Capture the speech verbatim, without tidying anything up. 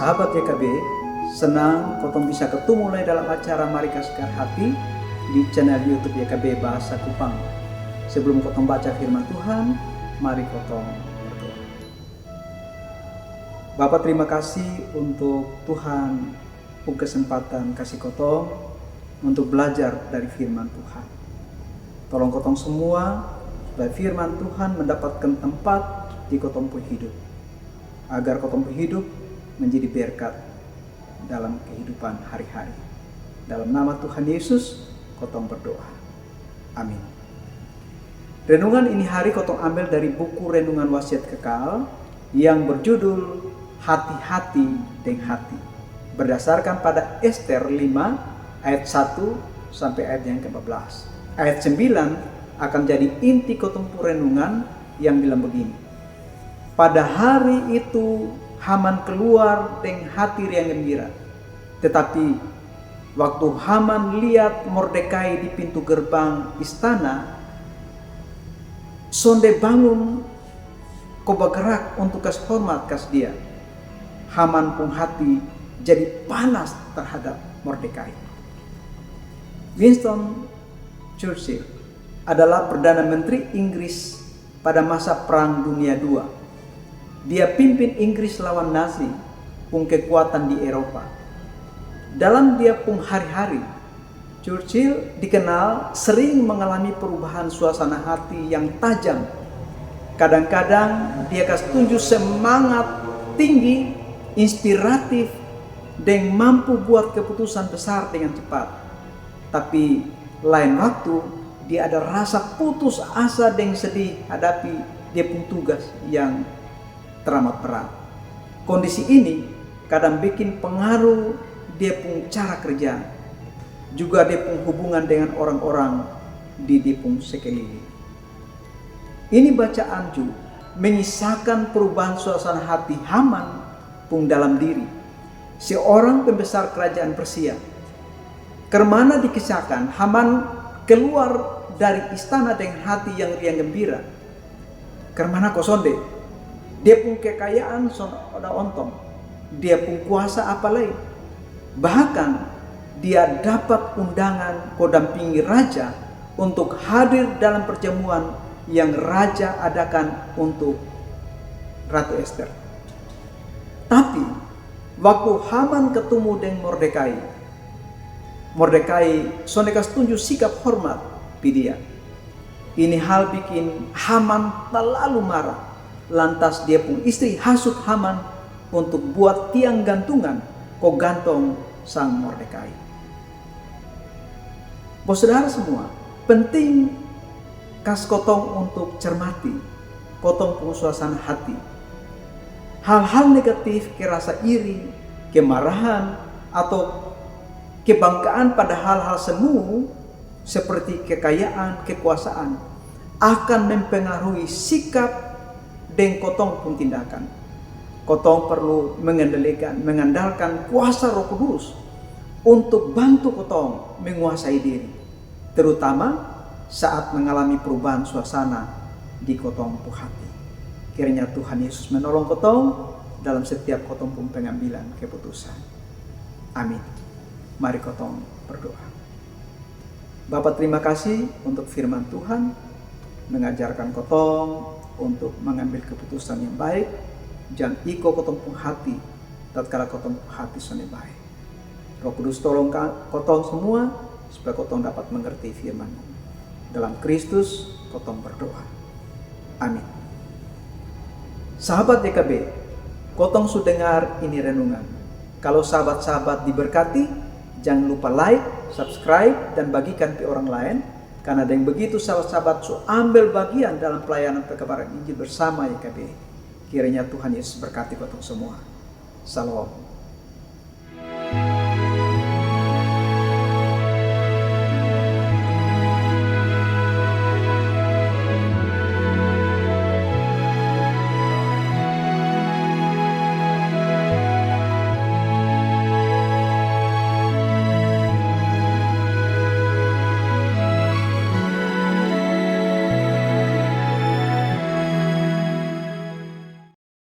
Sahabat Y K B, senang kotong bisa ketemu lai dalam acara Mari Kasagar Hati di channel YouTube Y K B Bahasa Kupang. Sebelum kotong baca firman Tuhan, mari kotong berdoa. Bapa, terima kasih untuk Tuhan pung kesempatan kasih kotong untuk belajar dari firman Tuhan. Tolong kotong semua supaya firman Tuhan mendapatkan tempat di kotong pung hidup, agar kotong pung hidup menjadi berkat dalam kehidupan hari-hari. Dalam nama Tuhan Yesus, kotong berdoa. Amin. Renungan ini hari kotong ambil dari buku Renungan Wasiat Kekal yang berjudul Hati-hati deng Hati, berdasarkan pada Ester lima ayat satu sampai ayat yang ke empat belas. Ayat sembilan akan jadi inti kotong pung renungan yang bilang begini: Pada hari itu Haman keluar deng hati riang gembira. Tetapi waktu Haman liat Mordekai di pintu gerbang istana, sonde bangun ko bagerak untuk kas hormat kas dia, Haman pung hati jadi panas terhadap Mordekai. Winston Churchill adalah Perdana Menteri Inggris pada masa Perang Dunia Dua. Dia pimpin Inggris lawan Nazi pung kekuatan di Eropa. Dalam dia pung hari-hari, Churchill dikenal sering mengalami perubahan suasana hati yang tajam. Kadang-kadang dia kas tunju semangat tinggi, inspiratif, deng mampu buat keputusan besar dengan cepat. Tapi lain waktu, dia ada rasa putus asa deng sedih hadapi dia pung tugas yang teramat berat. Kondisi ini kadang bikin pengaruh dia pung cara kerja, juga dia pung hubungan dengan orang-orang di dia pung sekeliling. Ini bacaan ju mengisahkan perubahan suasana hati Haman pung dalam diri, seorang pembesar kerajaan Persia. Kermana dikisahkan Haman keluar dari istana dengan hati yang riang gembira. Kermana ko sonde, dia pung kekayaan sonde ontong, dia pung kuasa apa lai. Bahkan dia dapat undangan ko dampingi raja untuk hadir dalam perjamuan yang raja adakan untuk Ratu Ester. Tapi waktu Haman ketemu deng Mordekai, Mordekai sonde kas tunju sikap hormat pi dia. Ini hal bikin Haman talalu marah. Lantas dia pung istri hasut Haman untuk buat tiang gantungan ko gantong sang Mordekai. Basudara semua, penting kas kotong untuk cermati kotong pung suasana hati. Hal-hal negatif ke rasa iri, kemarahan, atau kebanggaan pada hal-hal semu seperti kekayaan, kekuasaan akan mempengaruhi sikap deng kotong pung tindakan. Kotong perlu mengendalikan, mengandalkan kuasa Roh Kudus untuk bantu kotong menguasai diri, terutama saat mengalami perubahan suasana di kotong pung hati. Kiranya Tuhan Yesus menolong kotong dalam setiap kotong pung pengambilan keputusan. Amin. Mari kotong berdoa. Bapa, terima kasih untuk firman Tuhan, mengajarkan kotong untuk mengambil keputusan yang baik, jang iko kotong pung hati tatkala kotong pung hati sonde baik. Roh Kudus tolong ka-, kotong semua supaya kotong dapat mengerti firman-Mu. Dalam Kristus kotong berdoa. Amin. Sahabat Y K B, kotong su dengar ini renungan. Kalo sahabat-sahabat diberkati, jangan lupa like, subscribe, dan bagikan pi orang laen, karna deng begitu sahabat-sahabat su ambel bagian dalam pelayanan pekabaran Injil bersama Y K B. Kiranya Tuhan Yesus berkati kotong semua. Salom.